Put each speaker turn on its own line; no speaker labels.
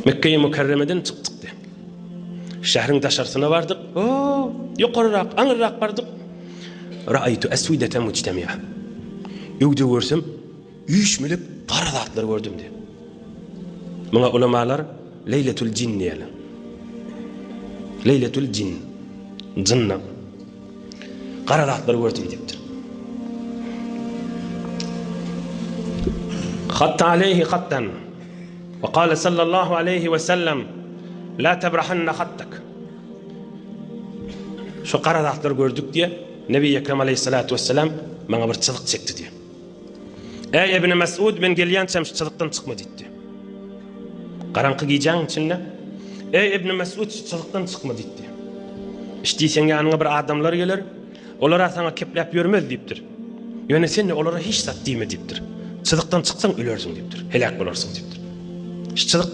Mekge-i Mükerremeden çykdyk diýýär. Şäheriň daşarsyna bardyk. O, ýokaryrak, aňyrrak bardyk. Ra'aytu aswidatan mujtami'a. Öwde görsem, üýşmelek gara zatlar gördüm diýýär. Muňa ulamalar Leýletul jin diýýärler. Leýletul jin. Jynna. Gara zatlar gördüm diýipdir. Hatta aleyhi hattan. Ve kâle sallallahu aleyhi ve sellem La tebrahanna hattak. Şu gara zatlar gördük diýe, Nebi Ekrem aleyhissalatu vesselam maňa bir çyzyk çekdi diýe. Eý Ibn Mesud, men gelýänçäm şu çyzykdan çykma diýipdi. Garaňky gijäň içinde Eý Ibn Mesud, şu çyzykdan çykma diýipdi. Iş diýseň ýanyňa bir adamlar geler, olar-a saňa kepläp ýörmez diýipdir. Ýöne sen-de olara hiç zat diýme diýipdir. Çyzykdan çyksaň ölersiň diýipdir, heläk bolarsyň diýipdir. Şu çyzyk.